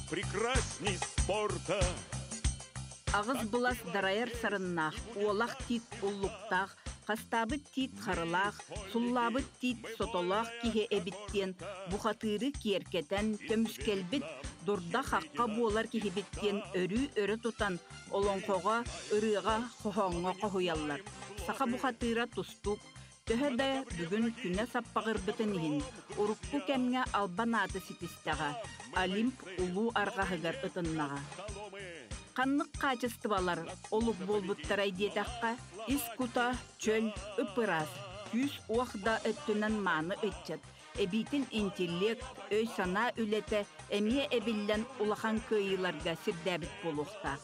Прекрасней спорта. Аҕыс былас дарайар сарыннаах, уолах тиит уллуктаах, хастаабыт тиит харылаах, суллаабыт тиит сотолоох киһи эбит диэн бухатыыры киэркэтэн, көмүскэлбит, дурда-хахха буолар киһибит диэн өрүү өрө тутан олоҥхоҕо, ырыаҕа, хоһооҥҥо хоһуйаллар. Саха бухатыыра тустуук, Төһө да бүгүн күнэ саппаҕырбытын иһин, урукку кэмҥэ албан ааты ситистэҕэ, Олимп улуу арҕаһыгар ытыннаҕа. Ханнык хаачыстыбалар олук буолбуттарай диэтэххэ, ис кута чөл, ып-ыраас, күүс-уох да өттүнэн мааны ыччат, эбиитин интеллект, өй-санаа үлэтэ эмиэ эбиллэн улахан кыайыыларга сирдээбит буолуохтаах.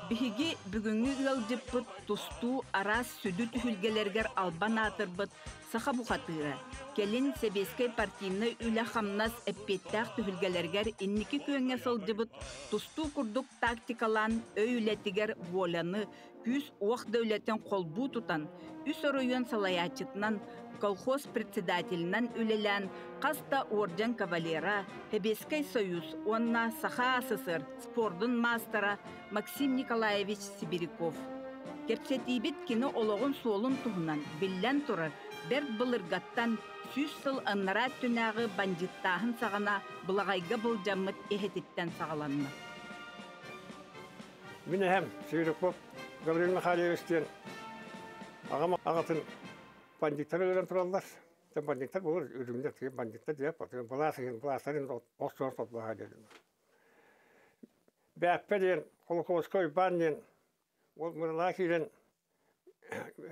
Биһиги бүгүҥҥү ыалдьыппыт тустуу араас сүдү түһүлгэлэригэр албан аатырбыт саха бухатыыра, кэлин сэбиэскэй партийнай үлэ-хамнас эппиэттээх түһүлгэлэригэр инники күөҥҥэ сылдьыбыт тустуу курдук тактикалаан өй үлэтигэр воляны, күүс-уох да үлэтин холбуу тутан, үс оройуон салайааччытынан, колхоз председателинэн үлэлээн хас да орден кавалера, Сэбиэскэй Союз уонна Саха СССР спордун маастара Максим Николаевич Сибиряков. Кэпсэтиибит кини олоҕун суолун туһунан, биллэн турар, бэрт былыргаттан 100 сыл анараа өттүнээҕи бандьыыттааһын саҕана былаҕайга былдьаммыт эһэтиттэн саҕаланна. Мин эһэм Сибиряков Гаврил Михайлович диэн аҕам аҕатын бандиттар өлөрөн тураллар. Бандиттар буолар үрүҥнэр бандиттар диэп былаас былаастарын охсуон сотбаха диэн. Бээппэ диэн Холокооско Уйбаан диэн ол Мырылаа киирэн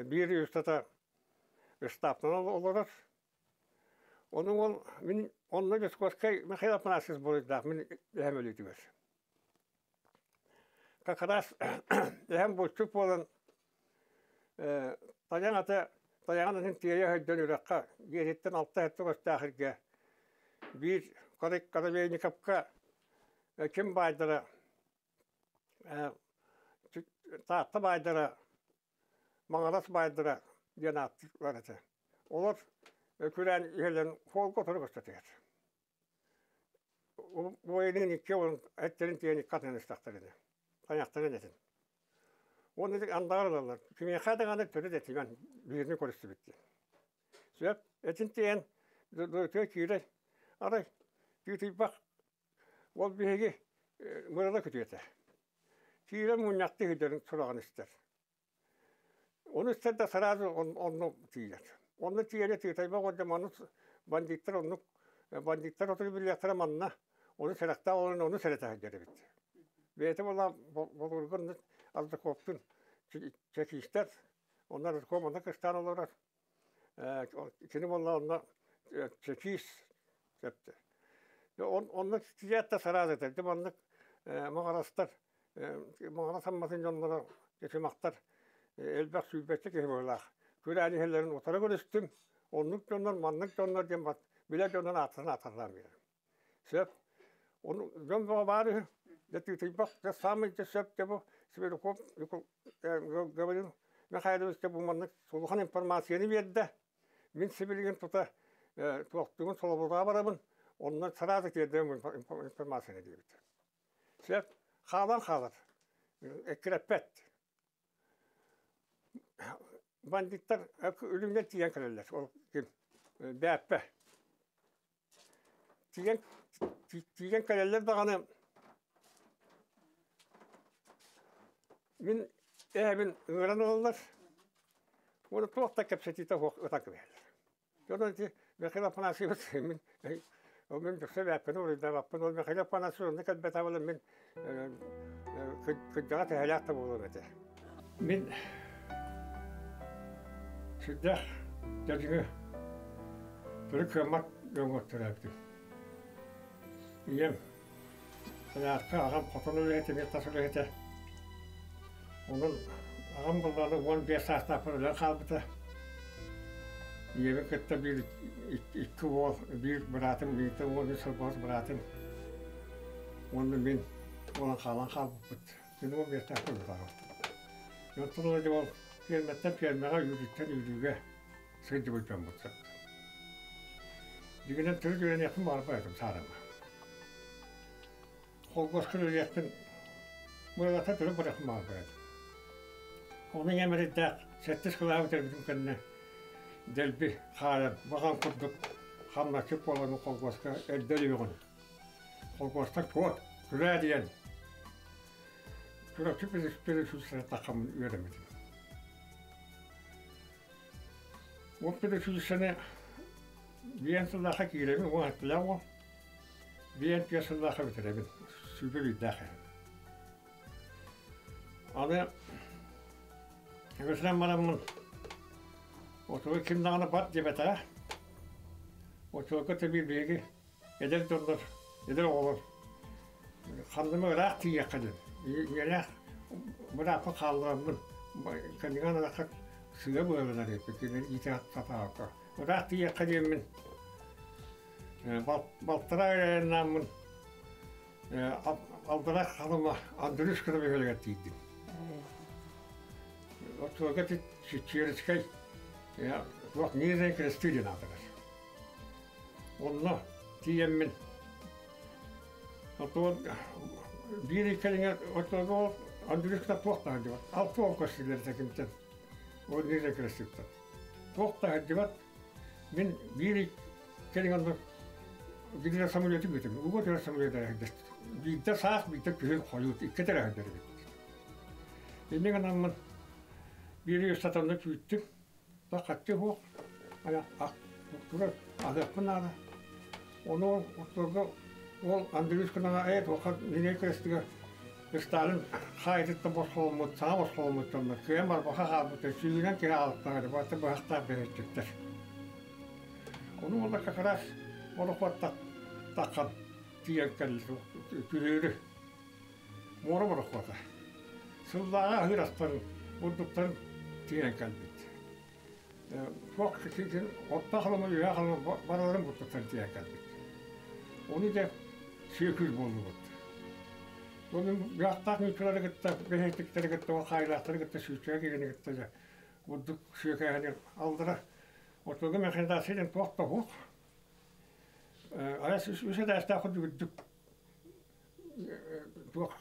биир устата ыстааптан олорор. Ону ол мин онно Дьоскуоскай Михаил Афанасьевич буруйдаах мин эһэм өлүүтүгэр. Как раз эһэм булчут буолан тайаҥ ата тайаҕын атын тиэйэ сылдьан үрэххэ дьиэтиттэн алта-сэттэ көстөөх сиргэ биир Коробейниковка ким баайдара Таатта баайдара Маҥырас баайдара диэн ааттыыллар этэ. Олор күрээн иһэллэрин суолга утары көстөтүгэр. Буойунун икки уон эттэрин тиийэн икки атынан истэхтэринэ, тайахтарын этин. Уонна андаҕар ылаллар. Кимиэхэ даҕаны төрүт этимэн биирини көрүстүбүт диэн. Сөп, этин тиийэн дойдутугар киирэр. Арай тыытыйбах Ол биһиги Мырыла күтүөтэ. Киирэн мунньахтыы сылдьарын сураҕын истэр. Ону истэр да сразу онно тиийэр. Онно тиийэрэ тыытайбах уонна маны бандиттар оннук бандиттар оту билиэхтэрэ манна ону сэрэхтээх олорон ону сэрэтэ сылдьар эбит. Бэйэтэ буолла болуурга онно Ардаковтун чекистэр онно Ардаков онно кыстаан олорор. Кини буолла онно чекист сөптө. Онно тиийээт да сразу этэр. Дьэ маннык маҕарастар маҕарас амматын дьонноро чычымахтар элбэх сүүрбэччэ киһи быһыылаах. Күрээн иһэллэрин утары көрүстүм. Оннук дьоннор, маннык дьоннор диэн билэр дьоннор ааттарын аатарлаан биэрэр. Сөп. Ону дьон бөҕө баар үһү. Дьэ тыытыйбах, дьэ саамай дьэ сөп дьэ бу Сибиряков Гаврил Михайлович дьэ бу маннык улахан информацияны биэрдэ. Мин сибилигин тута туохтугун солобулгаа барабын, онно сразу тиэрдэбин информацияны диэбит. Сөп. Хаалан хаалар. Эккирэппэт. Бандиттар үлүмнэр тиийэн кэлэллэр. Ол ким? Бээппэ. Тиийэн тиийэн кэлэллэр даҕаны мин эһэбин ыҥыран ылаллар уонна туох да кэпсэтиитэ суох ытан кэбиһэллэр. Дьон ити Михаил Афанасьевич мин ол мин өссө бээппин уруйдаабаппын ол Михаил Афанасьевич онно кэлбэтэ буолан мин кырдьаҕас эһэлээх да буолуом этэ. Мин сүрдээх дьадьыҥы төрүт кыаммат дьоҥҥо төрөөбүтүм. Ийэм Санаатка аҕам хотон үлэһитэ, эмиэ тас үлэһитэ. Онон аҕам буоллаҕына 15 саастаахпар өлөн хаалбыта. Ийэбин кытта биир икки уол, биир быраатым, бииртэн 13 сылбаҕас быраатым уонна мин буолан хаалан хаалбыппыт. Мин 15-тээх буолбатаҕым. Онтон ыла дьэ ол ферматтан фермаҕа, үүрүүттэн үүрүүгэ сылдьыбыт дьоммут сыттым. Дьиҥинэн төрүт үөрэниэхпин баҕарбат этим саарама. Холкуоска үлэлиэхпин быралата төрүт барыахпын баҕарбат. Ону ийэм эрэйдээх сэттис кылааһы бүтэрбитим кэннэ дэлби хаайан баҕам курдук хамначчыт буолан холкуоска эрдэ өлүөҕүн. Холкуостан куот, күрээ диэн Чурапчы педучилищеҕа таххаммын үөрэммитим. Ол педучилищены биэн сыллаахха киирэбин, уон аттылаах уол. Биэн түөрт сыллаахха бүтэрэбин. Сүүрбэ биирдээх эһэм. Аны үгэсинэн бараммын отуга ким даҕаны бар диэбэтэҕэ. Очуолга тэбиир биһиги эдэр дьоннор, эдэр оҕолор ханныма ыраах тиийиэххэ диэн. Ийэлээх бырааппын хааллараммын кэннигэн ырахха сыа быаланар эппит кинилэр иитэ сатаабакка. Ыраах тиийиэххэ диэммин балтараа айаннааммын Алдара Халыма Андрюшкина бөһүөлэгэр тиийдим. Оччолорго Чечерскэй туох Нижний Кресты диэн аатырар. Онно тиийэммин отуон биир ый кэриҥэ оччолорго Андрюшкина туох да сылдьыбат. Алта уон көстүүлэр этэ кимтэн. Ол Нижний Крестыттан. Туох да сылдьыбат. Мин биир ый кэриҥэ онно Гидро самолеты бүтүм. Уго түһэр самолет эрэ Биирдэ саас, биирдэ күһүн хойут, иккитэ эрэ сылдьар эбит. Инньэ гынаммын биир ый устата күүттүм. Хаччы суох. Турар аһыахпын наада. Ону отторго ол Андрюшканаҕа ээ туохха Ниней крестыгар Сталин хаайытыттан босхоломмут, саҥа босхоломмут дьоннор кыайан барбаха хаалбыттар, сүүһүнэн киһи аалыктаах барыта быһахтаах бэһэччиттэр. Ону уонна как раз борохуот таххан тиийэн кэллэ күрүөрү муора борохуота. Сыллааҕы аһыыр астарын, бурдуктарын тиийэн кэлбит. Туох орто халыма, үөһэ халыма барыларын бурдуктарын тиийэн кэлбит. Ону дьэ сүөкүр буоллубут. Оны быһахтаах ньыыкалары кытта, бэһиэттиктэри кытта, ол хаайылаахтары кытта сүүччэҕэ киирэни кытта дьэ бурдук сүөкээһини алдара. Ортолго механизация диэн туох да суох. Арас үс этээстээх курдук үрдүк туох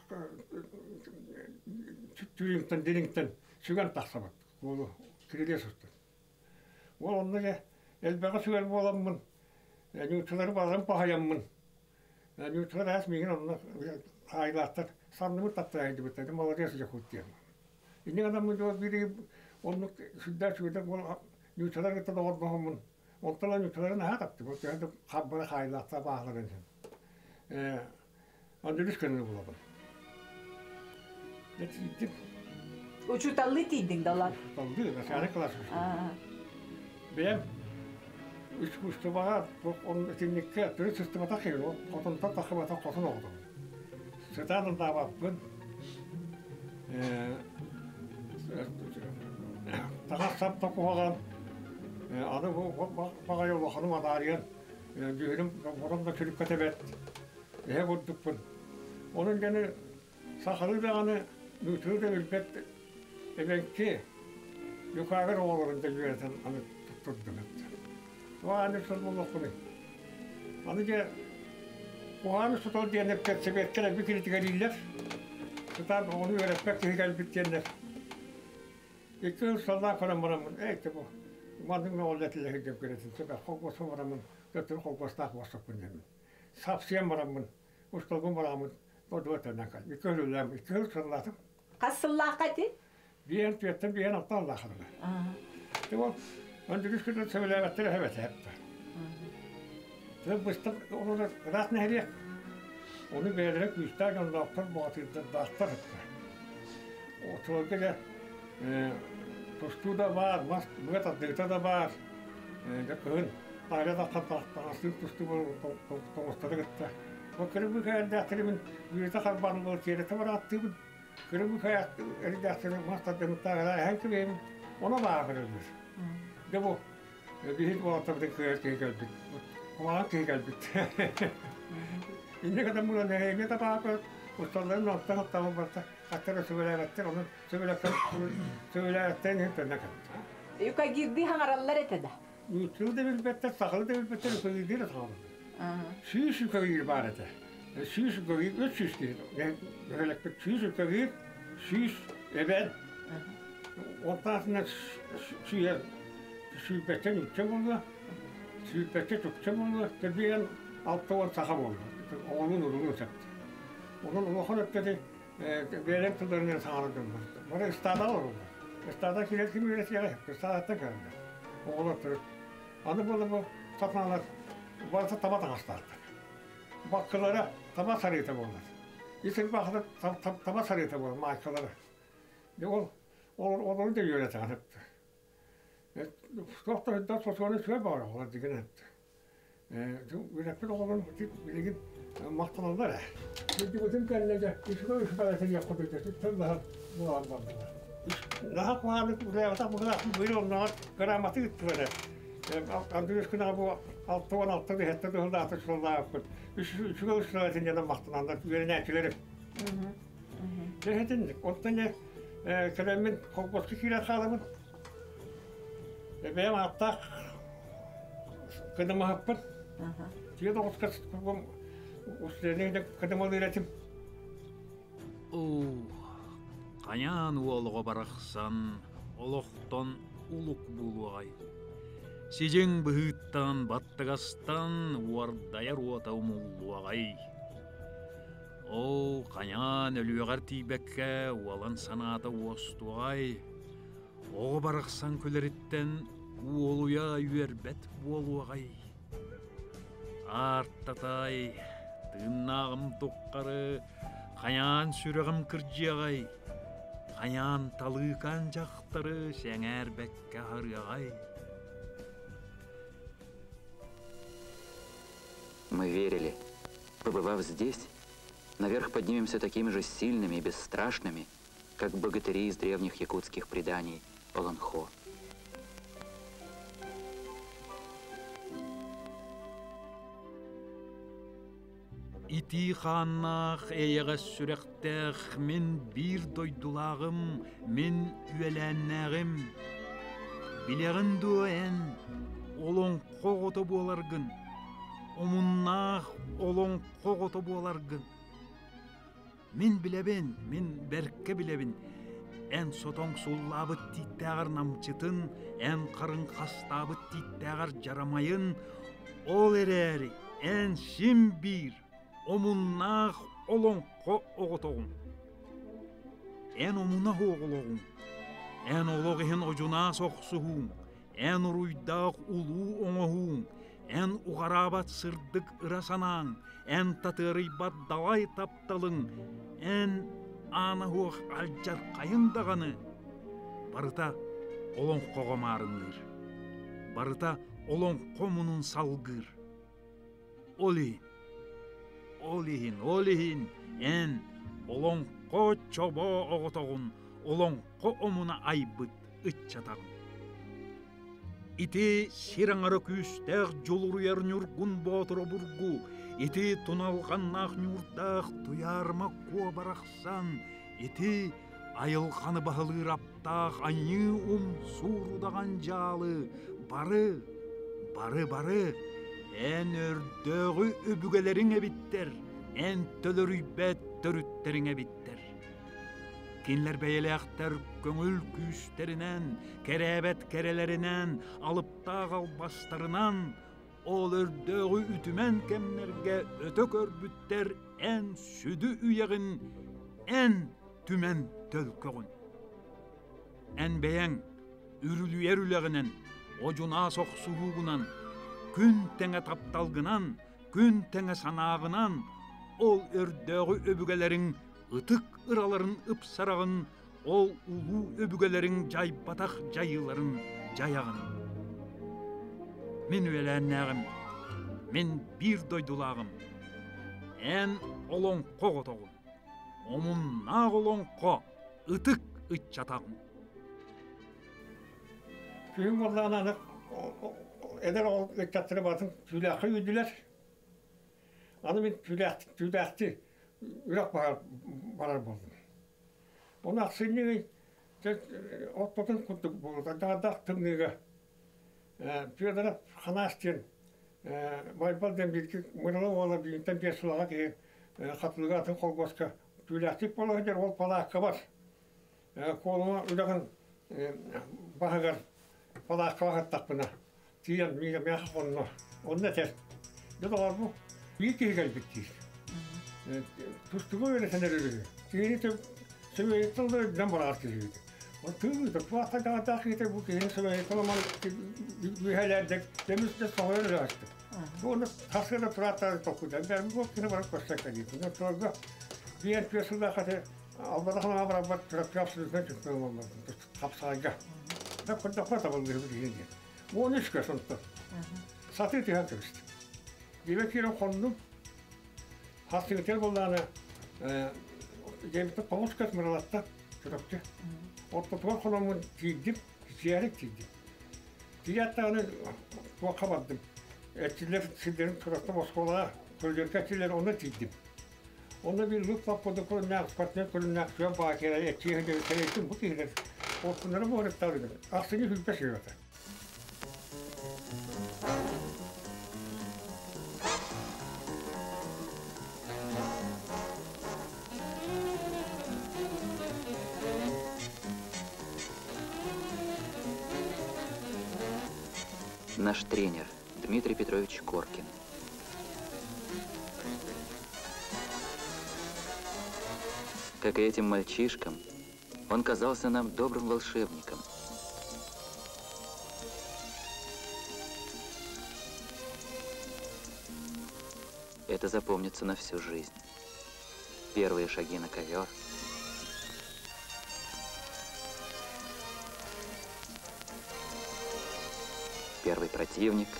түрүҥтэн дириҥтэн сүгэн тахсабыт уолу кирилиэс устун. Уол онно дьэ элбэҕи сүгэр буоламмын ньууччалары барарын баһыйаммын ньууччалар аас миигин онно хаайылаахтар санныбыт таптара сылдьыбыттар молодец якут диэн. Инньэ гынаммын дьон биир оннук сүрдээх үчүгэйдик ньууччалары кытта доҕордоһоммун онтон ньууччалары наһаа таптыыбын төһө да хаббара хаайылаахтар баалларын иһин. Андырыс көннөрү булабын. Дьэ тиийдим. Учууталлыы тиийдиҥ да улаат? Учууталлыы, начальник класс Бэйэм искусствоҕа итинниккэ төрүт сыстыбатах киһи хотонтон тахсыбатах хотон оҕотум. Сытаан ылдаабаппын. Таҥас-сап да куһаҕан. Аны бу баҕайы улаханым адаарыйан дьүһүнүм бором да күлүккэ тэбэт. Эһэ курдукпун. Онон дьэни сахалыы даҕаны, нууччалыы да билбэт эбэҥки юкагыр оҕолорун да үөрэтэн аны туттурдум. Аны сыл буолуохпунуй. Аны дьэ куһаҕан сутал диэн эппэт сэбиэттэр элбик киритигэлииллэр. Сытаан оҕону үөрэппэт киһи кэлбит диэннэр. Икки сыл саллаан көрөн бараммын, эй, бу маннык мөҕүллэтилэ сылдьан көрөтүн сөп, холкуоска бараммын, төттөрү холкуостаах буолсукпун диэммин. Сапсыйан бараммын, усталбын бараммын, дойдуга төннөн кэллим. Икки сыл үлэлээн, икки сыл сыллаатым. Хас сыллаахха ити? Биэн түөттэн биэн алта аллаахарына. Ол өндүрүс күнүн сөбүлээбэттэр эһэбэтэ. Тыл быстах олорор ыраах нэһилиэк. Ону бэйэлэрэ күүстээх дьонноохтор, баҕатыырдардаахтар. Отуорга дьэ тустуу да баар, мас быа тардыыта да баар. Дьэ кыһын таарыйа тахсан таҥастыыр тустуу тоҥустары кытта. Ол кырыбы кэйэрдээхтэрибин үөрэтэ харбаан буолар тиэрэтэ барааттыыбын. Кырыбы кэйэрдээхтэрин мас тардымыттааҕыра эһэн кэбиһэбин, ону бааһырыллар. Дьэ бу биһиги уолаттарбытын кыайар киһи кэлбит. Кумаҕан киһи кэлбит. Инньэ гынан булан эһэҥҥэ да баапыр, усталларын алтан аттаҕын барта, хаттара сөбүлээбэттэр, онон сөбүлээбэттэрин иһин төннө кэлбит. Юкагирдыы хаҥараллар этэ да? Нууччалыы да билбэттэр, сахалыы да билбэттэр, юкагирдыы да саҥараллар. Сүүс юкагир баар этэ. 100 көһүү, 300 киһи. Бөһүөлэкпит 100 көһүү, 100 эбээн. Онтаасына сүйэ сүүрбэттэн үччэ буолла, сүүрбэччэ чукча буолла, тэбиэн 60 саха буолла. Оҕолуун уруулун сөптө. Онон улахан өттөти бэйэлэрин тылларынан саҥарар дьон Бары ыстаадаҕа олороллор. Ыстаада киирэр ким үөрэтиэҕэ, ыстаадаттан кэлэллэр. Оҕолор төрүт. Аны буолла бу сатаналар барыта таба таҥастаахтар. Баккылара таба сарыыта буолар. Ис ырбаахыта таба сарыыта буолар, маайкалара. Ол олору да үөрэтэҕин өптө. Туох да сосуону үчүгэй баҕар оҕолор дигин өптө. Үөрэппит оҕолорум билигин махтаналлар ээ. Бүдүгүтүн кэннэ дьэ үчүгэй үчүгэй этиниэх курдук тыллаһан буолан бардылар. Наһаа куһаҕаннык үлэлээбэтэх быһыылаах быйыл оннооҕор грамота ыыттылар ээ. Андыыс күнэҕэ бу 66 иһэттэн тыһылдаахтык сыллаабыппыт. Үчүгэй үчүгэй этинньэнэн махтаналлар үөрэнээччилэрим. Дьэ этинник. Онтон дьэ кэлэммин холкуоска киирэн хаалабын. Бэйэм ааттаах кыдамаһаппын. Тиэ тоҕуска кургум уследение кыдамалыыр этим. Оо, хайаан уол оҕо барахсан олохтон улук буолуоҕай? Сидьиҥ быһыыттан, баттыгастан уордайар уота умуллуоҕай? Ол хайаан өлүөҕэр тиийбэккэ уолан санаата уостуоҕай? Оҕо барахсан күлэриттэн уолуйа үөрбэт буолуоҕай? Аартатай, тыыннааҕым туххары хайаан сүрэҕим кырдьыаҕай, хайаан талыыкаан дьахтары сэҥээрбэккэ аһарыаҕай? Мы верили, побывав здесь, наверх поднимемся такими же сильными и бесстрашными, как богатыри из древних якутских преданий Олонхо. Итии хааннаах, эйэҕэс сүрэхтээх мин биир дойдулааҕым, мин үөлээннээҕим. Билэҕин дуо эн, олоҥхо оҕото буоларгын, омуннаах олоҥхо оҕото буоларгын? Мин билэбин, мин бэркэ билэбин, эн сотоҥ суллаабыт тииттээҕэр намчытын, эн харыҥ хастаабыт тииттээҕэр дьарамайын, ол эрээри эн син биир омуннаах олоҥхо оҕотоҕун. Эн омуна оҕолоҕуҥ, эн олох иһин одьунаас охсуһууҥ, эн уруйдаах улуу оҥоһууҥ, эн уҕараабат сырдык ыра санааҥ, эн татыарыйбат далай тапталыҥ, эн аана суох алдьархайыҥ даҕаны барыта олоҥхоҕо маарынныыр, барыта олоҥхо мунун салгыыр. Ол иһин, ол иһин, ол иһин эн олоҥхо чобоо оҕотоҕун, олоҥхо омуна айбыт ыччатаҕын. Ити сир аҥара күүстээх дьулуруйар Ньургун Боотур обургу, ити туналҕаннаах ньуурдаах Туйаарыма Куо барахсан, ити айылҕаны баһылыыр аптаах аньыы умсуур удаҕан дьаалы бары, бары-бары эн өрдөөҕү өбүгэлэриҥ эбиттэр, эн төлөрүйбэт төрүттэриҥ эбиттэр. Кинилэр бэйэлээхтэр көҥүл күүстэринэн, кэрээбэт кэрэлэринэн, алыптаах албастарынан ол өрдөөҕү үтүмэн кэмнэргэ өтө көрбүттэр эн сүдү үйэҕин, эн түмэн төлкөҕүн. Эн бэйэҥ үрүлүйэр үлэҕинэн, одьунаас охсуһуугунан, күн тэҥэ тапталгынан, күн тэҥэ санааҕынан ол өрдөөҕү өбүгэлэриҥ ытык ыраларын ыпсараҕын, ол улуу өбүгэлэриҥ дьайбатах дьайыыларын дьайаҕын. Мин үөлээннээҕим, мин биир дойдулааҕым. Эн олоҥхо оҕотоҕун, омуннаах олоҥхо ытык ыччатаҕын. Күһүн буоллаҕына аны эдэр оҕо ыччаттары барытын түүлээххэ үүрдүлэр. Аны мин түүлээхти үрэх барар, барар буоллум. Ону ахсынньы ый ортотун курдук буолута даҕардах тымныыга Федоров Ханаас диэн Байбал диэн бииргэ Мырыла уола бииртэн биэс сылаҕа киһи. Хатылыга атын холкуоска түүлээхтик буола сылдьар ол палааккабар Куолума үрэҕин баһыгар палааккаҕа сыттахпына тиийэн миэхэ хонно. Онно этэр: «Дьэ доҕоор, бу биир киһи кэлбит диир. Тустууга үөрэтэн эрэр үһү. Киһини сөмүйэттэн да үрдүнэн быраҕар киһи үһү. Ол тыы туохха даҕатаах киһитэ бу киһини сөмүйэттэн ылан үөһэлэрдик көмүс да соһуйан өлөөстүк. Бу ону сарсыарда турааттаан толкуйдан бэрмин бу кини баран көрсөн кэлиим. Онно биир түөрт сыллаах Албатах наҕа барарбар Чурапчы абсолютно чемпион буоллум хапсаҕайга. Да көрдөххө табыллыһыбыт иһин диэн. 13 көс онтон. Сатыы түһэн кэбистим. Дьиэбэр киирэн хоннум. Хастыгытыгар буоллаҕына дьиэбиттэн 9 көс мыралатта Чурапчы. Ортотугар хономмун тиийдим, сиэрик тиийдим. Тиийээт даҕаны туохха бардым. Эрчиллэр сирдэрин Чурапчы оскуолаҕа көрүдүөркэ эрчиллэр онно тиийдим. Онно биир лук лаппыты көрүннээх, спортсмен көрүннээх сүөн баакера эчиэһэ кэлэйтин бу киһилэр орпуннара буһарыттаабыт. Ахсынньы хүлбэ сыһыата. Наш тренер Дмитрий Петрович Коркин. Как и этим мальчишкам, он казался нам добрым волшебником. Это запомнится на всю жизнь. Первые шаги на ковер. Первый противник –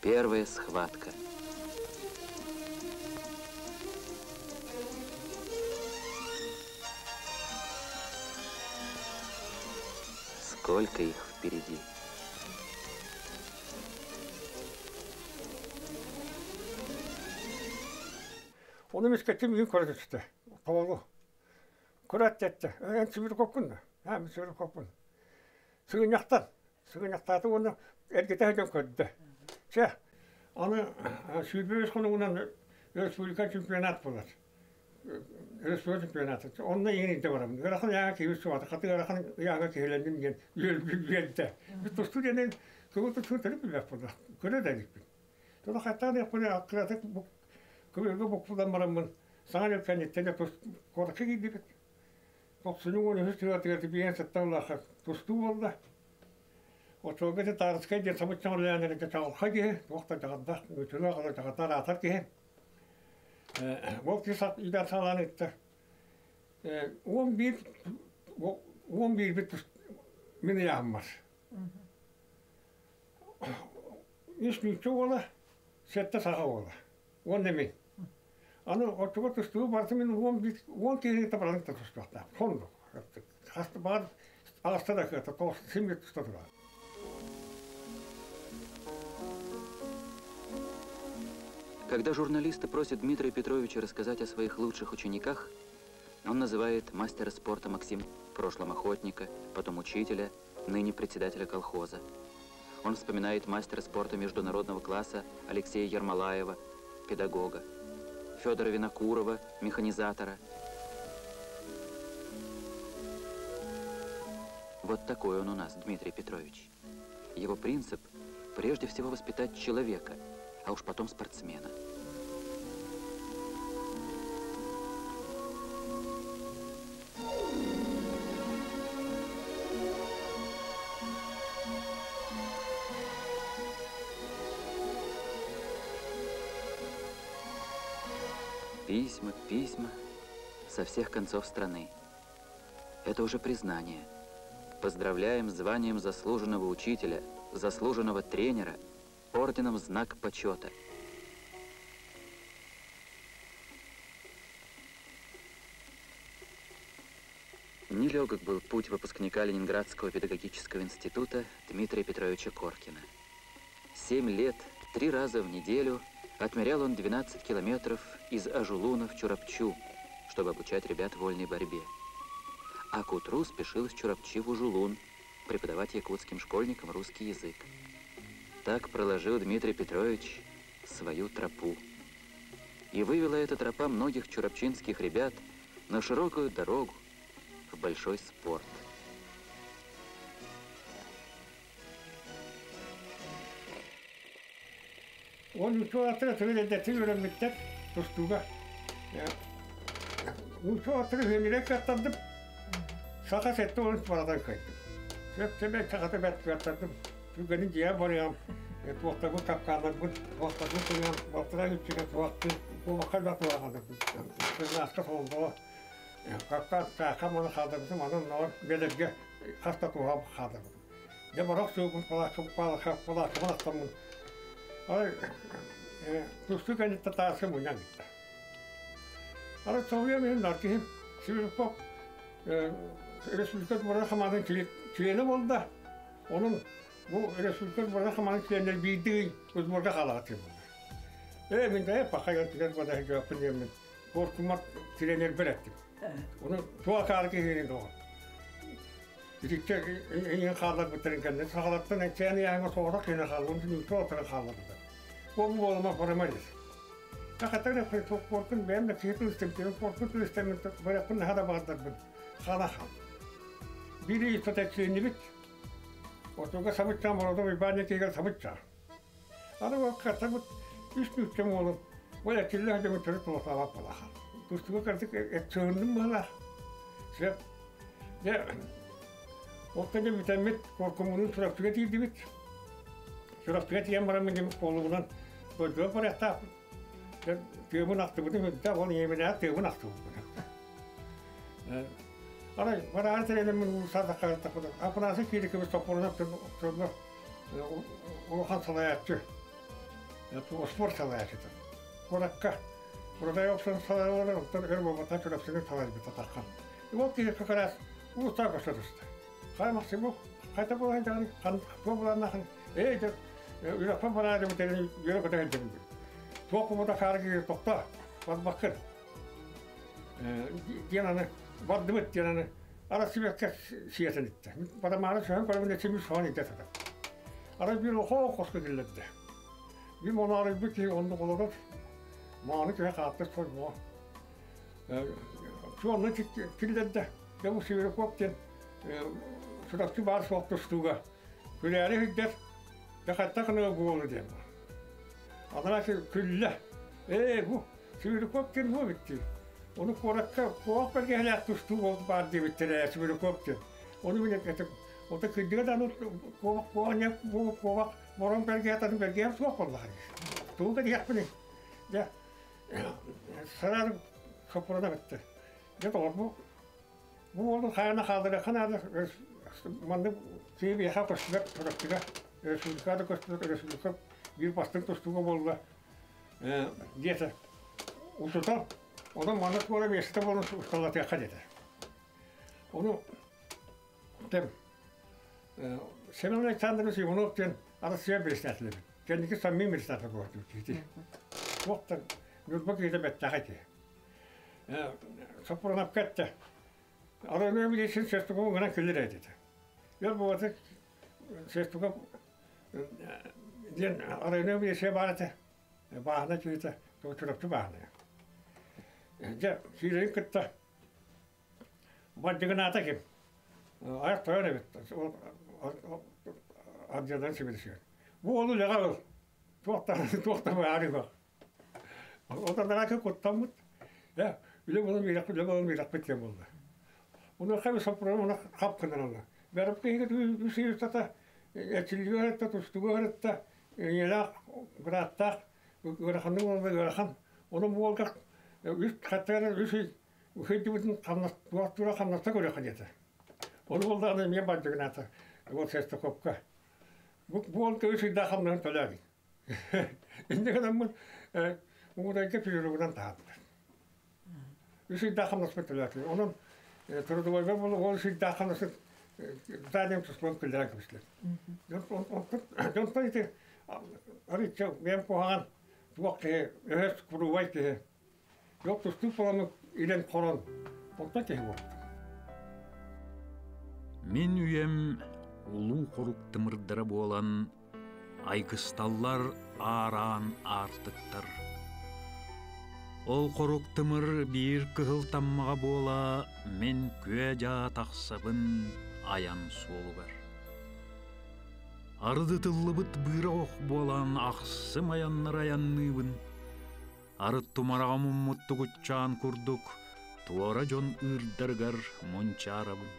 Первая схватка. Сколько их впереди. Ону мискэтим үйүн көрө түстэ. Толору. Көрөөт эттэ. Эн Сибиркоппун да? Аа, мин Сибиркоппун. Сыгынньахтан. Сыгынньахтааты уонна эргитэ сылдьан көрдө. Чэ, аны 25 хонугунан республика чемпионат буолар. Республика чемпионата. Онно иҥин илдьэ барабын. Ыарахан ыйааҕа киһи суоҕа. Хаты ыарахан ыйааҕа киһилэнним диэн үөрдэ. Тустуу диэн кыбыл тустуу төрүт билбэт буолла. Көрө да иликпин. Тута хаттаан диэхпинэ кыратык көбүөргэ буккуллан бараммын саҥа дьыл кэнниттэн куоракка киирдибит. Тохсунньу 13 сылатыгар тибиэн сытталлаахха тустуу буолла. Оччолорго ити Таарыскай диэн сабыччаҥ үлэлээн эрэ чаҕылхай киһи, туох да дьаҕардаах, үтүлэ аҕала дьаҕардаах аатар киһи. Ол киһи идар саҕалаан ыытта. 11 11-бит мин ыйааһыммар. Үс нуучча уола, сэттэ саха уола. Уонна мин. Аны оччоҕо тустуу барыта мин 11 киһини табаран да тустуохтаах. Соннук. Хаста баар аҕыста да кыата, тоҕус син туста турар. Когда журналисты просят Дмитрия Петровича рассказать о своих лучших учениках, он называет мастера спорта Максим в прошлом охотника, потом учителя, ныне председателя колхоза. Он вспоминает мастера спорта международного класса Алексея Ермолаева, педагога, Федора Винокурова, механизатора. Вот такой он у нас, Дмитрий Петрович. Его принцип – прежде всего воспитать человека, а уж потом спортсмена. Письма, письма со всех концов страны. Это уже признание. Поздравляем с званием заслуженного учителя, заслуженного тренера, орденом «Знак почета». Нелегок был путь выпускника Ленинградского педагогического института Дмитрия Петровича Коркина. 7 лет, три раза в неделю отмерял он 12 километров из Ажулуна в Чурапчу, чтобы обучать ребят вольной борьбе. А к утру спешил из Чурапчи в Ужулун преподавать якутским школьникам русский язык. Так проложил Дмитрий Петрович свою тропу. И вывела эта тропа многих чурапчинских ребят на широкую дорогу в большой спорт. Ол учуоттара тыгын эрдэттэн үөрэммиттэр тустууга. Учуоттары үһүнүрэ кыаттардым. Саха 70 баратан кыайдым. Сөп сөбө сахата бэрт кыаттардым. Түргэнин дьиэ барыам, туохтарбын капкааннарбын, туохтарбын туруйан, балтараа үчүгэ туохтун, куобахха да туохадырбын. Кырнааска солдоҕо капкаан сааха маны хаалдарбытым, анан ноҕор бэлэргэ хаста туһам хаалдарбытым. Дьэ борох суубун палааккабын астаммын. Арай тустуу кэнниттэн тааска мунньан бүттэ. Арай соһуйан иһин наркиһим Сибиряков республика сборная хамаандатын чилиэнэ буолла. Онон бу республика сборная хамаандатын чилиэннэр биирдии сборга хаалаҕа буолла. Ээ мин да пахай тигэр бадаһыгаппын диэммин куоркумар тренербэр эттим. Ону туох акаары киһини доҕор. Итиччэ иҥин хаалларбыттарын кэннэ сахалартан эчээн ыйааҥҥа соҕотох киһини хааллым ньуучча уолаттарын хаалларбыттар. Ол буолума барыма дис. Хатар куоркун бэйэм да киһи тылыстым, куоркун тылыстым барыахпын наһаа да баҕардарбын хаала хаал. Биир ыстатыйа Отуга сабыччаан Бородов Уйбаан киһигэр сабыччаа. Аны ол хатабыт үс нуучча уолун ол этиллэ сылдьан төрүт олохтообот буолаха. Тустууга кырдьык сыһынным быһыылаах. Сөп. Дьэ, ол кэннэ бүтэммит Куоркумунун Чурапчыга тиийдибит. Чурапчыга тиийэн бараммын дьэ куолубунан дойдуга барыахтаахпыт. Дьэ, тыабын ахтыбытым үрдэ, ол ийэбинээх тыабын ахтыбыппын. Арай бараары тэрэнэммин уулусса Апанасий Кирикович Топпорунов улахан салайааччы, спорт салайааччыта. Куоракка Урадай охсон салайалара, оттон өр буолбатах Чурапчыны салайбыта таххан. Ол киһи как раз улуустаа көрсө түстэ. Хай Максимов, хайта буолан даҕаны, туох буланнахан, эй, дьэ, үрэхпин бараары бүтэрин үөрэ көтө сылдьабын. Туох буолбута хаары киһи тохтоо, барбаккын. Диэн аны бардыбыт диэн аны Арасыбекка сиэтэн иттэ. Барамааны сөһөн көрөбүн эчими соһон илдьэ сытар. Арай биир охоо хоско киллэрдэ. Биир монаарыйбыт киһи оннук олорор. Мааны киһи хааттыр соймоо. Суонна киллэрдэ. Дьэ бу Северяков диэн Чурапчы баар суох тустууга күлээри сылдьар. Дьэ хантан гына буолу диэн. Анараа күллэ. Ээ бу Северяков диэн буо эбит Ону куоракка куох бэргэһэлээх тустуу буолбут баар диэбиттэрэ Северяков диэн. Ону мин этим, ото кырдьыга да куобах куобах куобах морон бэргэһэ бэргэһэм суох буоллаҕа. Тугу да диэхпиний. Дьэ сараар соппурана бүттэ. Дьэ доҕор бу бу уолу хайана хаалларыахха наада маннык киһи биһиэхэ көстүбэт Чурапчыга республикаҕа да көстүбэт республика биир бастыҥ тустууга буолла диэтэ. Учуутал онон маннык буола миэстэтэ буолан усталлатыахха диэтэ. Ону тем Семен Александрович Иванов диэн Арассыыйа председателэ эбит. Кэнники саммин председатель буолбут киһи. Туохтан Ньурба киһитэ бэттээхэй киһи. Соппуруонапка эттэ. Арай билесин Шестакова гынан кэлэр этэ. Өр буолбата Шестаков диэн Арайна билесе баар этэ. Бааһына киһитэ, Чурапчы бааһына. Дьэ, киирэрин кытта бардьыгынаата ким? Айах тойон эбит. Ардьадан сибилисиэн. Бу уолу үлэҕэ ыл. Туохтан быһаарыы Отанара куттаммыт. Э, үлэ буолан биэрэхпит, үлэ буолан биэрэхпит диэн буолла. Онуоха соппуруон уна хап гынаралла. Бэрапка иһигэр үс ый устата эрчиллигэ ыһытта, тустууга ыһытта, ийэлээх, бырааттаах, ыараханнык уолга ыарахан. Онон бу уолга үс хаттыгар үс ый сылдьыбытын хамнас туох хамнаста көрүөххэ диэтэ. Ону буоллаҕына эмиэ бардьыгынаата вот Шестаковка. Бу уолга үс ыйдаах хамнаһын төлөөбүт. Инньэ гынаммын Муҥурайга физругунан таһаардылар. Үс ыйдаах хамнаспын төлөөтүм. Онон трудовойга ол үс ыйдаах хамнасын зданием туспан киллэрэн кэбистилэр. Дьонтон ити арыычча бэйэм куһаҕан туох киһи, өһөс куруубай киһи. Yok тустуу буоламмыт илэн хорон онтон киһи буолбут. Мин үйэм улуу хорук тымырдара буолан. Айгысталлар аараан аартыктар. Ол хорук тымыр биир кыһыл таммаҕа буола мин күө-дьаа тахсабын айан суолугар. Арыдытыллыбыт быыра ох буолан ахсым айаннар айанныыбын. Арыт тумараҕа муммут тугутчаан курдук туора дьон ыырдарыгар мунчаарабын.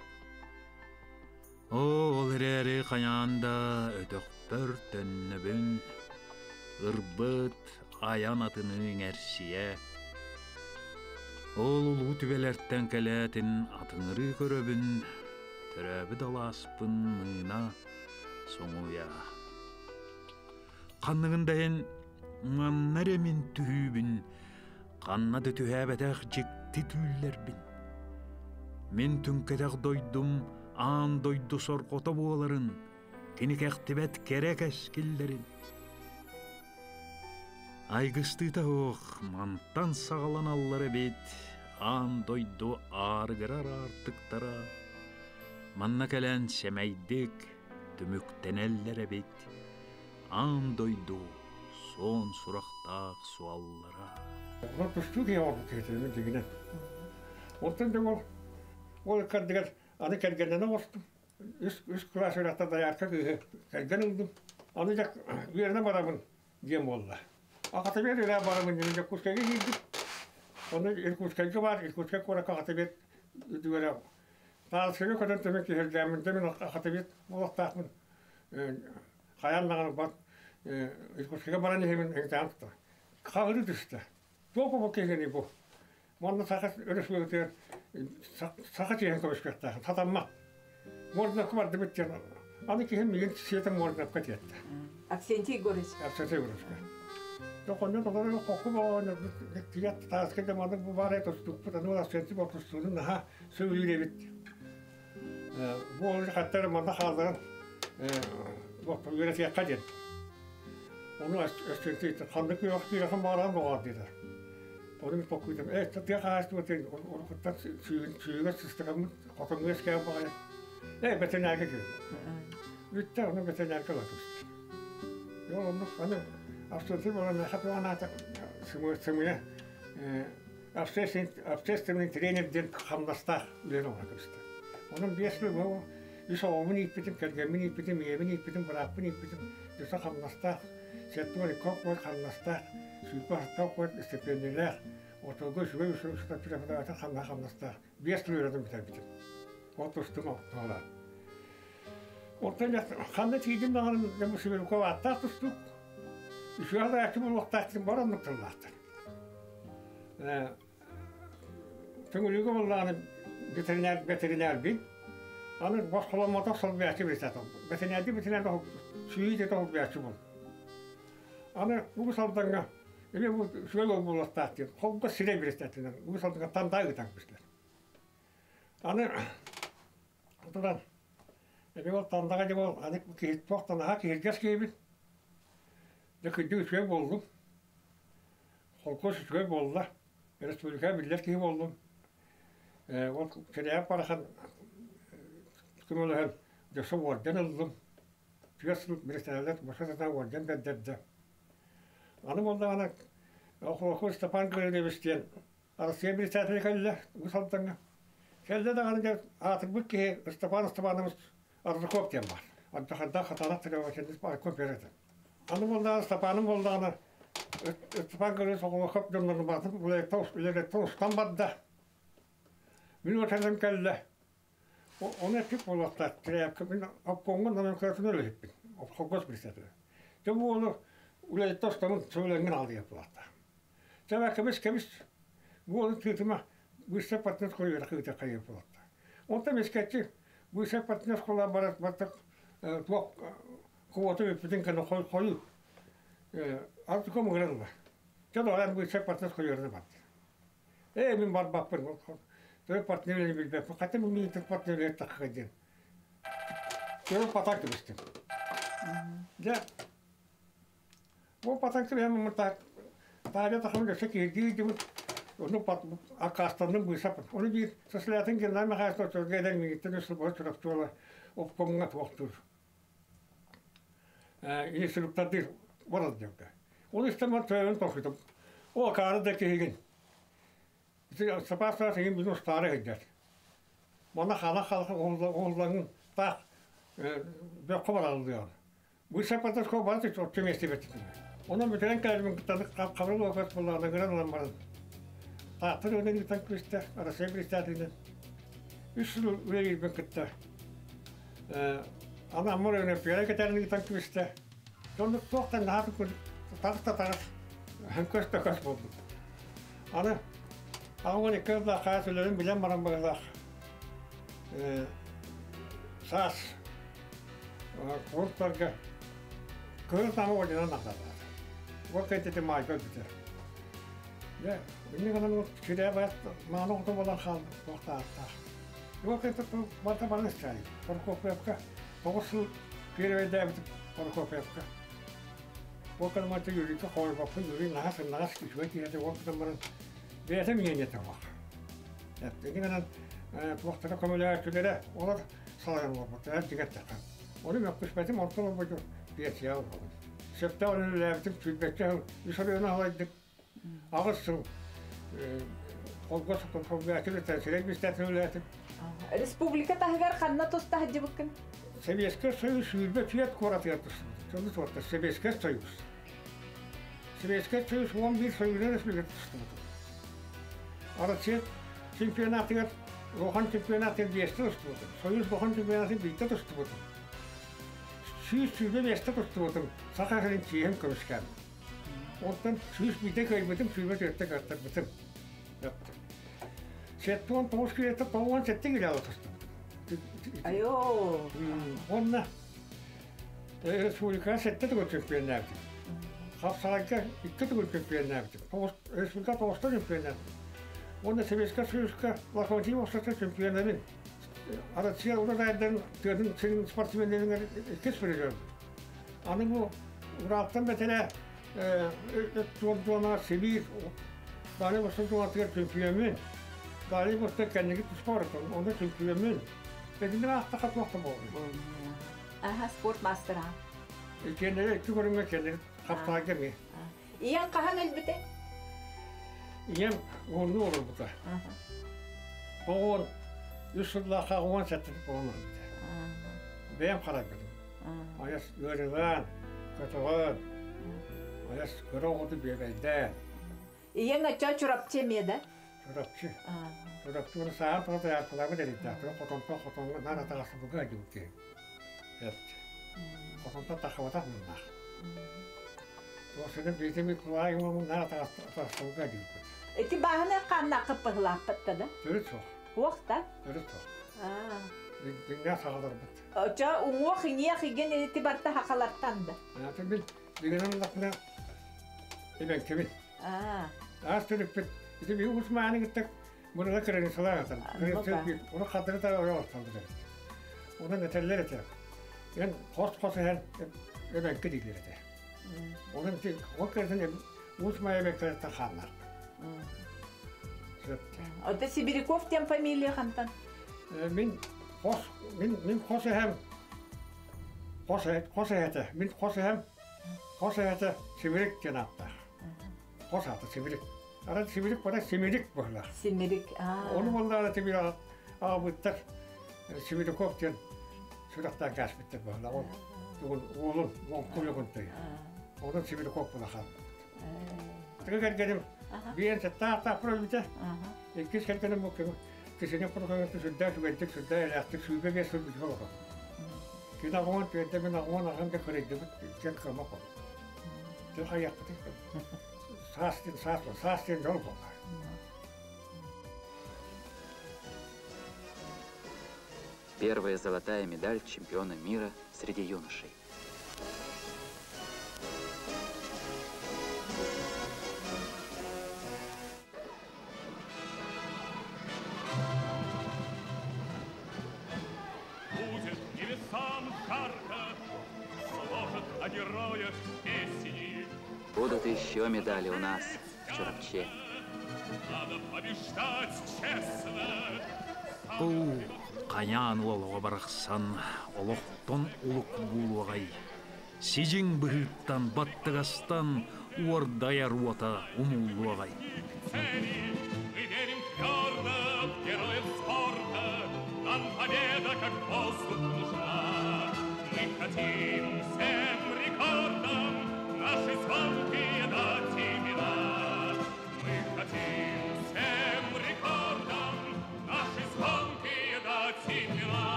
Оо, ол эрээри хайаан да өтөхпөр төннөбүн, ырбыт айан атыныы иҥэрсийэ. Ол улуу түбэлэртэн кэлээтин атыҥырыы көрөбүн, төрөөбүт алааспын мыына соҥуйа. Ханныгын да иһин манна эрэ мин түһүүбүн, ханна да түһээбэтэх дьикти түүллэрбин. Мин түҥкэтэх дойдум аан дойду сорҕото буоларын, кини кэхтибэт кэрэ кэскиллэрин. Айгыстыыта суох мантан саҕаланаллар эбит аан дойду аарыгырар аартыктара. Манна кэлэн сэмэйдик түмүктэнэллэр эбит аан дойду суон сурахтаах суоллара. Ол тустуу киһи оҥорбут киһитэ мин дьиҥинэн. Онтон дьэ ол ол ыккардыгар аны кэргэннэнэ оҕустум. Үс үс кылаас үөрэхтэн доярка кыыһы кэргэн ыллым. Аны дьэ үөрэнэ барабын диэн буолла. Академия үөрэ барабын диэн Дьокуускайга киирдим. Ону Иркутскайга баар Иркутскай куоракка академия үөрэ Таалыскайга көтөн түмэн киһиргээммин да мин академия буолуохтаахпын хайаан даҕаны бар Иркутскайга баран иһэбин ыҥытаан тутар. Хаҕырыы түстэ. Туох бу киһини бу? Манна Саха Өрөспүүбүлүкэтигэр саха чиэһин көмүскүөхтээх сатаммат. Мордовка бардыбыт диэн аны киһим миигин сиэтэн Мордовка тиэттэ. Авсентий Егорович. Авсентий Егоровичка. Доконньо толору хокку боҕоонньо тият тааска дьаманы бу баарай тустукпут аны Авсентий тустуунун наһаа сөбүлүүр эбит. Бу ол хаттар манна хаалларан үөрэтиэххэ диэн. Ону Авсентий ханнык үөх киирэхэн баҕаран боҕоор диэтэ. Ону толкуйдам, э, тыа хаһаайыстыбатын уруккуттан сүүһүгэр сыстыгаммыт хотоҥҥо үөскээн баҕайы. Э, бэтэринээргэ киир. Бүттэ, ону бэтэринээргэ ыла түстэ. Ол оннук аны Австрия буолан миэхэ туох анаата сымыйа общественный тренер диэн хамнастаах үлэни оҥоро түстэ. Онон биэс сыл үс оҕобун ииппитим, кэргэммин ииппитим, ийэбин ииппитим, бырааппын ииппитим, өссө хамнастаах, сэттэ уон хамнастаах Сүүрбэ аттаах куорат истипиэндьийэлээх, отолго үчүгэй үчүгэй преподаватель хамнаһа хамнастаах биэс сыл үөрэтэн бүтэрбитим. Ол тустум оттоолоох. Оттон ханна тиийдим даҕаны дьэ Сибирков ааттаах тустуук, үчүгэй салайааччы буолуохтаах диэн бары оннук тыллаахтар. Төҥүлүгэ буоллаҕына ветеринар ветеринарбин. Аны босхоломмотох солбуйааччы председатель. Ветеринарди ветеринар сүүйүү дэтэ солбуйааччы буол. Аны Уус Алдаҥҥа эмиэ бу үчүгэй уол буолуохтаах диэн холбо сирэй председателинэн Уус Алдаҥҥа тандаа ыытан кэбистилэр. Аны туран эмиэ ол тандаҕа дьэ ол аны киһи туох да наһаа киһиргэс киһибин. Дьэ кырдьык үчүгэй буоллум. Холкуос үчүгэй буолла. Республикаҕа биллэр киһи буоллум. Ол Кирээп барахан көмөлөһөн дьэ уордьан ыллым. Түөрт сыл председатель босхо сатаан уордьан бэрдэрдэ. Аны буоллаҕына Охлопов Степан Гаврильевич диэн Арассыыйа председателэ кэллэ Уус Алдаҥҥа. Кэллэ даҕаны дьэ аатырбыт киһи Степан Степанович Аржаков диэн баар. Ардахардаах хатаанах требовательность Арков берет. Аны буоллаҕына Степаным буоллаҕына Степан Гаврильевич Охлопов дьоннорун баатын үлэлэттэн устан барда. Мин отелым кэллэ. Ону эппит буолуохтаах тирээпкэ мин обкомҥа номенклатураны үлэһиппин, холкуос председателэ. Дьэ бу уолу үлэһиттэн устаммын сөбүлэҥҥин аҕалыйар буолуохтаах. Дьэ кэбис кэбис бу уолу тыытыма быстар партнер школа ыытар хайыыр буолуохтаах. Онтон мискэччи быстар партнер школа барар бартак туох квота бүппүтүн кэннэ хойуу артыком ыҥыран ылар. Дьэ доҕор быстар партнер школа барда. Ээ, мин барбаппын. Төрүт партнеры билбэппин. Хотя мин төрүт партнеры тахха диэн. Төрүт патан кэбистим. Дьэ, бу патан кэбиһэн таабия тахам өссө киһиргии дибит. Ону аккаастанным быысаппын. Ону биир Сослятин Геннадий Михайлович оччолорго эдэр миигиттэн үс сыл быһа Чурапчыла обкомҥа туохтуур. Инструктардыыр барар диэбитэ. Ол истэн баран төбөбүн тохсутум. О, акаары да киһигин. Сапаас саас игин бүтүн устаары сылдьар. Манна хана халха уһуллаҥын таах бөххө бараллыаҕын. Быысапкатыскоо бары оччо миэстибэт. Онон бүтэрэн кэлэрбин кытта хабыр луокас буоллаҕына гынан ылан баран Таатта районун ыытан күүстэ Россия председателинэн үс сыл үлэлиирбин кытта аны Амма районун Пера кэтэрин ыытан күүстэ. Оннук туохтан наһаа таҕыс да таҕыс көс да көс буолбут. Аны 82 сыллаах хаас үлэлэрин билэн баран быһыылаах саас куртарга кыһыл таҥа орденан наҕараадалаата. Ол кэнтити маайга өлбүтэ. Дьэ, инньэ гынан сүрээ байат мааны оҕото буолан хаалбыт туох да ааттаах. Ол кэнтэ барыта баран истээйим. Прокопьевка 9 сыл первэйдээбитим Прокопьевка. Ол кэннэ Юрийга хойбоппун, Юрий наһаа сымнаҕас үчүгэй киһи этэ, ол гынан баран бэйэтэ мнениетэ суох. Инньэ гынан туохтара көмөлөөччүлэрэ олор салайан олорбуттара дьиҥэр эттэххэ. Ону мөккүспэтим, онтон олбойдум пенсияҕа олоробун. Сөптөөх үлэлээбитим сүүрбэччэ сыл үс оройуону аһылайдык. 8 сыл холбос солбуйааччы сирэй бистэтин үлэлээтим. Республика таһыгар ханна туста сылдьыбыккын? Советский Союз 24 куоратыгар тустубут. Сонно суотта Советский Союз. Советский Союз 11 союза республика тустубут. Россия чемпионатыгар улахан чемпионатыгар биэстэ тустубутум. Союз улахан чемпионатын биирдэ тустубутум. 125-тэ тустубутум. Саха сирин чиэһин көмүскээн. Онтон 101-дэ кыайбытым, 24-тэ кыаттарбытым. 79 килиэтэ 97 килоҕа тустубутум. Айоо. Онно республикаҕа сэттэ төгүл чемпионнаабытым. Хапсаҕайга икки төгүл чемпионнаабытым. Республика тоҕуста чемпионнаабытым. Уонна Советскай Союзка Локомотив ортото чемпионнарын Россия урожайдарын тыатын сирин спортсменнэрин иккис призер. Аны бу Уралтан бэтэрэ туордуона Сибиир Дальний Восток туһатыгар чемпионмун. Дальний Восток кэнники туспа барытын, онно чемпионмун. Итинник аахтахха туох да буолуо. Аха, спорт мастера. Иккиэннэри икки көрүҥҥэ кэллэр хапсаҕайга эмиэ. Ийэҥ хаһан өлбүтэ? Ийэм уоннуу олорбута. 93 сыллаахха 17 буолан өлбүтэ. Бэйэм харайбытым. Айас ыарыылаан, көтөҕөн, айас кыра оҕоту биэбэйдээн. Ийэҥ оччо Чурапчы эмиэ да? Чурапчы. Чурапчы уонна саһаан тоҕо тайаарталаабыт эрийдээх. Хотонтон хотоҥҥо наар атаҕастабылга сылдьыбыт киһи. Хотонтон таххыбатах муннаах. Туохсунун биитим Николай наар атаҕастабылга сылдьыбыппыт. Ити бааһына хааннаахха быһылаахпыт да? Төрүт суох. Суох да? Төрүт суох. Дьиҥнээх саҕаларбыт. Очо уҥуох иҥиэх игин ити барта хахалартан да? Аты мин дигэнэн лахна эбэҥкибин. Аас төрүппүт. Ити би усмааны кытта мурала кырыҥсалаах атан. Оны хатыры та ойо орталдыр. Онон этэллэр этэ. Эн хос-хос эһэн эбэҥки дииллэр этэ. Онон ол кэрэтин Уус-Маайа эбэҥкилэриттэн хааннаах. Ота Сибиряков диэн фамилия хантан? Мин хос мин хос эһэм хос хос эһэтэ мин хос эһэм хос эһэтэ Сибирик диэн ааттаах. Хос аата Сибирик. Ара Сибирик бара Симирик быһылаах. Симирик. Ону буоллаҕына тибир аҕабыттар Сибиряков диэн сүрэхтээн кээспиттэр быһылаах. Ол тугун уолун уолун Онон Сибиряков була хаалбыт. Тыга кэргэним биэн саттаах өлбүтэ. Иккис кэргэним бу кисине курукаҥыты сүрдээх үчүгэйдик, сүрдээх элээхтик 25 сыл бүтүп олорор. Кини аҕуон түөрдэ, мин аҕуон аҕам да көрөйдүбүт диэн кыама кол. Дьэ хайыахпытый? Саас диэн саас, саас диэн дьол буолла. Первая золотая медаль чемпиона мира среди юношей. Будет небесам жарко, сложат о героях песни. Будут еще медали у нас в Чурапче. Надо побеждать честно. Оо, хайаан уол оҕо барахсан олохтон улук буолуоҕай. Сидьиҥ быһыыттан, баттыгастан уордайар уота умуллуоҕай. Мы верим твердо в героев спорта, Нам победа как воздух нужна. Мы хотим.